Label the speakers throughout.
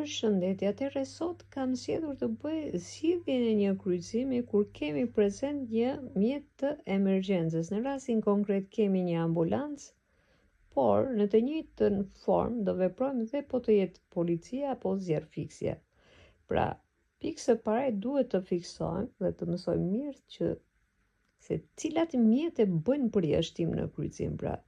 Speaker 1: Përshëndetje, atëherë sot kam zgjedhur të bëj zgjidhjen e një kryqëzimi kur kemi prezent një mjet të emergjencës. Në rastin konkret kemi një ambulancë, por në të njëjtën formë do veprojmë dhe po të jetë policia apo zjarrfikësja. Pra, pikë së pari duhet të fiksojmë dhe të mësojmë mirë që se cilat mjete bëjnë përjashtim në kryqëzim, pra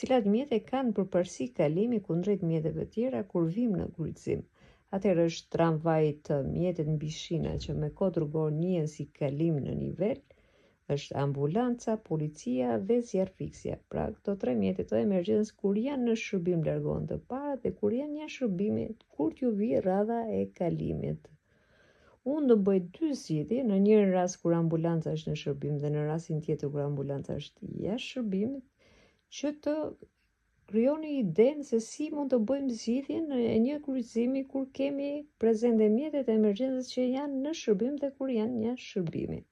Speaker 1: cilat mjete kanë përparësi kalimi kundrejt mjeteve tjera kur vijmë në kryqëzim. Atëherë është tramvaji T, mjetet mbi shina që me kod rrugor njihen si kalim në nivel, është ambulanca, policia dhe zjarrfikësja. Pra këto tre mjete të emergjencës kur janë në shërbim largohen të parët dhe kur janë jashtë shërbimit kur t'ju vijë radha e kalimit. Unë do bëj dy zgjidhje, në njërin rast kur ambulanca është në shërbim dhe në rastin tjetër kur ambulanca është jashtë shërbimit, që të krijoni idenë se si mund të bëjmë zgjidhjen e një kryqëzimi kur kemi prezente mjetet e emergjencës që janë në shërbim dhe kur janë jashtë shërbimit.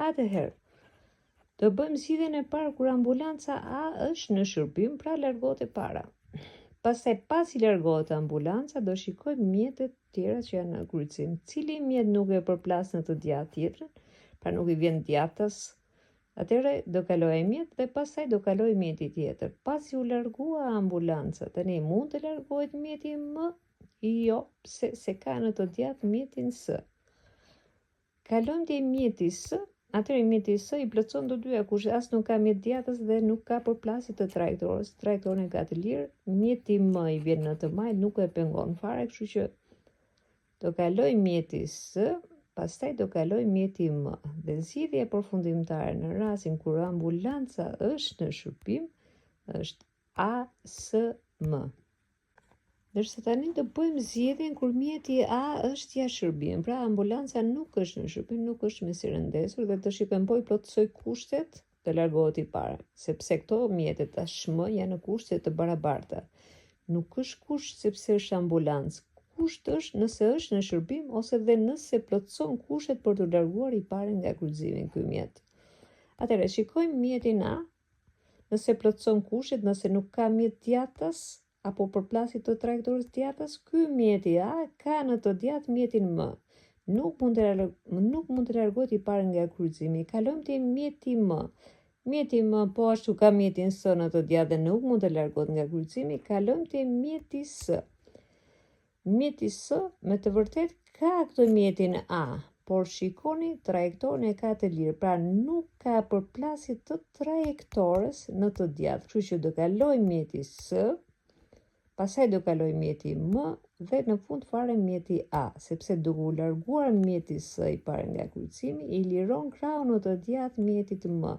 Speaker 1: Atëherë, do bëjmë zgjidhjen e parë kur ambulanca A është në shërbim, pra largohet e para. Pastaj pasi largohet ambulanca, do shikojmë mjetet tjera që janë në kryqëzim. Cili mjet nuk e përplas në të djathtë tjetrën, pra nuk i vjen djathtas, atëherë do kalojë ai mjet dhe pastaj do kalojë mjeti tjetër. Pasi u largua ambulanca, tani mund të largohet mjeti M? Jo, pse se ka në të djathtë mjetin S. Kalojmë te mjeti S, atëherë mjeti S i plotëson të dyja kushtet, as nuk ka mjet djathtas dhe nuk ka përplasje të trajektorës, trajektoren e ka të lirë, mjeti M i vjen në të majtë, nuk e pengon fare, kështu që do kaloj mjeti S, pastaj do kaloj mjeti M. Dhe zgjidhja përfundimtare në rastin kur ambulanca është në shërbim është A S M. Ndërsa tani do bëjmë zgjidhjen kur mjeti A është jashtë shërbimit, pra ambulanca nuk është në shërbim, nuk është me sirenë ndezur dhe të shikojmë po i plotësoj kushtet të largohet i pari, sepse këto mjete tashmë janë në kushte të barabarta. Nuk është kusht sepse është ambulancë, kusht është nëse është në shërbim ose dhe nëse plotëson kushtet për t'u larguar i pari nga kryqëzimi ky mjet. Atëherë shikojmë mjetin A, nëse plotëson kushtet, nëse nuk ka mjet djathtas apo përplasje të trajektores djathtas, ky mjeti A ka në të djathtë mjetin M. Nuk mund të nuk mund të largohet i pari nga kryqëzimi. Kalojmë te mjeti M. Mjeti M po ashtu ka mjetin S në të djathtë dhe nuk mund të largohet nga kryqëzimi. Kalojmë te mjeti S. Mjeti S me të vërtetë ka këtë mjetin A, por shikoni trajektoren e ka të lirë, pra nuk ka përplasje të trajektores në të djathtë, kështu që do kalojë mjeti S, pastaj do kalojë mjeti M dhe në fund fare mjeti A, sepse duke u larguar mjeti S i parë nga kryqëzimi, i liron krahun në të djathtë mjetit M.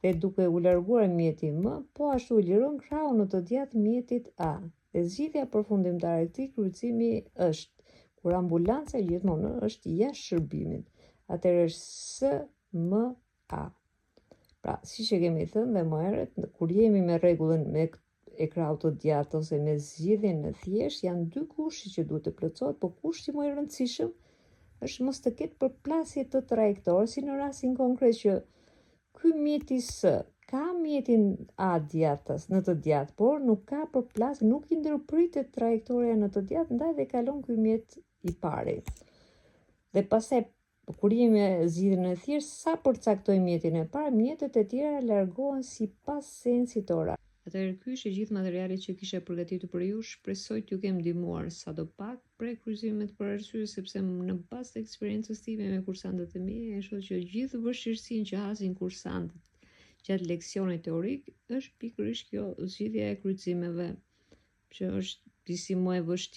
Speaker 1: Dhe duke u larguar mjeti M, po ashtu i liron krahun në të djathtë mjetit A. Dhe zgjidhja përfundimtare e këtij kryqëzimi është kur ambulanca gjithmonë është jashtë shërbimit, atëherë është S M A. Pra, siç e kemi thënë dhe më herët, kur jemi me rregullën me e krahut të djathtë ose me zgjidhjen e thjeshtë, janë dy kushte që duhet të plotësohet, por kushti më i rëndësishëm është mos të ketë përplasje të trajektores, si në rastin konkret që Ky mjeti S ka mjetin A djathtas në të djathtë, por nuk ka përplasje, nuk i ndërpritet trajektoria në të djathtë, ndaj dhe kalon ky mjet i pari. Dhe pastaj kur jemi me zgjidhjen e thjeshtë, sa përcaktoj mjetin e parë, mjetet e tjera largohen sipas sensit orar. Atëherë ky ishte gjithë materiali që kisha përgatitur për ju, shpresoj t'ju kem ndihmuar sado pak prej kryqëzimit për arsye sepse në bazë të eksperiencës time me kursantët e mi e shoh që gjithë vështirësinë që hasin kursantët gjatë leksionit teorik është pikërisht kjo zgjidhja e kryqëzimeve që është disi më e vështirë.